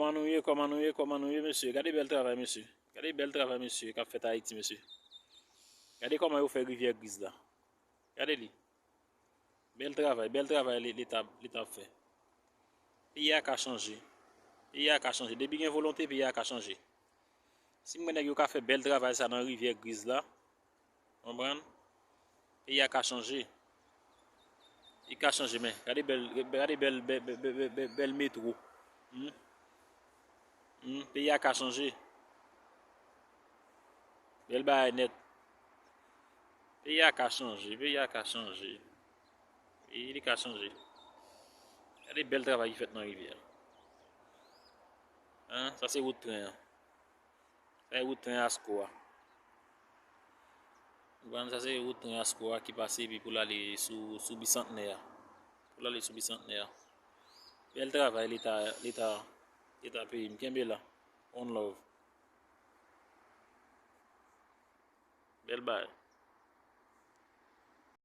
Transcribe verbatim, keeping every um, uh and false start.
Kòman nou ye, kòman nou ye, kòman nou ye, mesye? Gade bèl travay, mesye. Gade bèl travay, mesye, k ap fèt Ayiti, mesye. Gade kòman yo fè Rivyè Griz la. Gade li. Bèl travay, bèl travay Leta, Leta ap fè. Peyi a ka chanje. Peyi a ka chanje. Depi gen volonte, peyi a ka chanje. Si m wè nèg yo ka fè bèl travay sa nan Rivyè Griz la, konprann? Peyi a ka chanje. Li ka chanje, men gade bèl, gade bèl, bèl, bèl, bèl, bèl, bèl metwo. Hmm? Hmm? Peyi a ka chanje. Bèl bagay nèt. Peyi a ka chanje, peyi a ka chanje. Peyi li ka chanje. Gade bèl travay ki fèt nan Rivyè. Hein? Sa se wout tren an. Sa e wout tren Asko a. Konprann, sa se wout tren Asko a ki pase epi pou l ale sou, sou Bisantnè a. Pou l ale sou Bisantnè a. Bèl travay Leta, Leta, Leta peyi m. Kenbe la. One love. Bèl bagay.